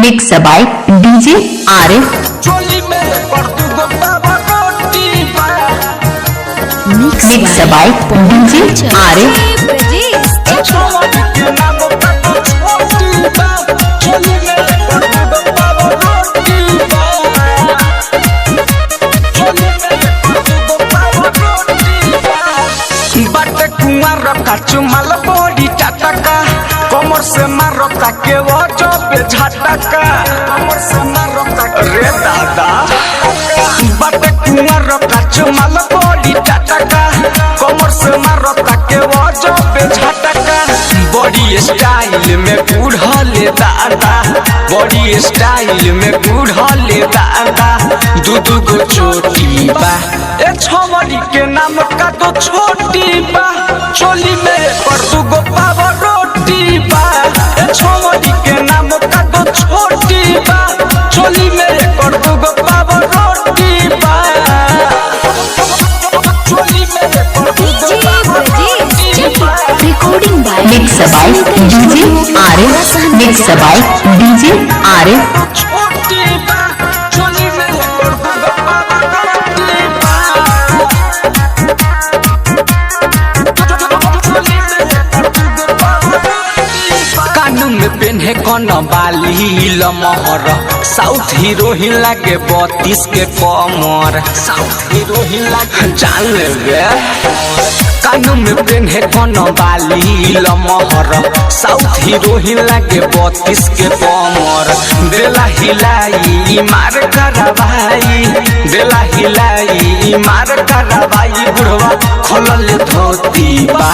Mix by DJ Arif. चोली में पर तू गोपावा रोटी बा। Mix by DJ Arif. छोटी के नाम का तो छोटी बा, चोली में पर तू गोपावा रोटी बा। चोली में पर तू गोपावा रोटी बा। बाटे कुंवर काचू माल बड़ी टाटका, कमर से मारता के वो जबे झटका, कमर से मारता रे दादा। बाटे कुंवर काचू माल बड़ी टाटका, कमर से मारता के वो जबे झटका। बड़ी स्टाइल में बूढ़ले दादा, बड़ी स्टाइल में बूढ़ले दादा, दू दू गो चोटी बा। ए छमरी के नाम का तो छोटी बा, चोली में पर दू गो पाव रोटी बा। ए छमरी के नाम का तो छोटी बा, चोली में पर दू गो पाव रोटी बा। चोली में पर दू गो पाव रोटी बा। Recording by mix by DJ Arif. Mix by DJ Arif. छोटी बा, चोली में पर दू गो पाव रोटी बा। कानून में पेन्हे कन बाली लमहर, साउथ हीरोइन लागे 32 के कमर, साउथ हीरोइन लागे जान लेबे। कानून में पेन्हे कन बाली लमहर, साउथ हीरोइन लागे 32 के कमर। देला हिलाई मार करवाई, देला हिलाई मार करवाई, बुढ़वा खोलल धोती बा।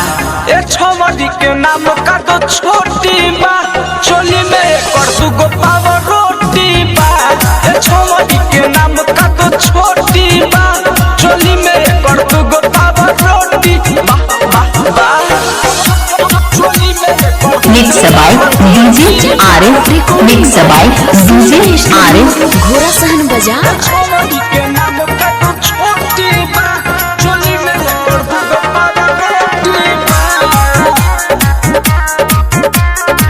ए छमरी के नाम का तो छोटी बा, चोली में कर दू गो पाव रोटी बा। ए छमरी के नाम का तो छोटी बा, चोली में कर दू गो पाव रोटी बा बा बा। चोली में कर दू mix by DJ Arif. Mix by DJ Arif. Ghorasahan बाजार। छमरी के नाम का तो छोटी बा, चोली में कर दू गो पाव रोटी बा।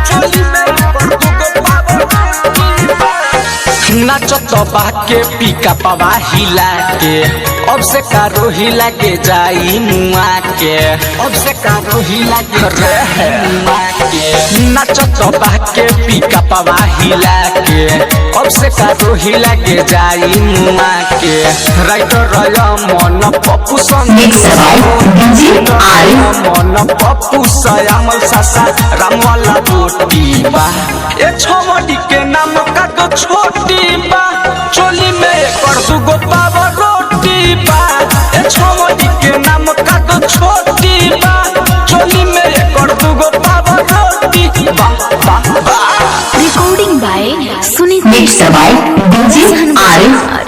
चोली में कर दू गो पाव रोटी बा। नाचत बाके पीका पवा हिला के, अब से कारो हिला के जाई मुआ के, अब से कारो हिला के रे मुआ के। नाचत बाके पीका पवा हिला के, अब से कारो हिला के जाई मुआ के। राइटर रय मन पप्पू संग mix by DJ Arif. मन पप्पू सयामल सासा रामवाला रोटी बा। ए छमड़ी के नाम का तो छोटी बा, चोली में कर दू गो पाव रोटी बा। ए छमड़ी के नाम का तो छोटी बा, चोली में कर दू गो पाव रोटी बा बा बा। Recording by Sunita mix by DJ Arif.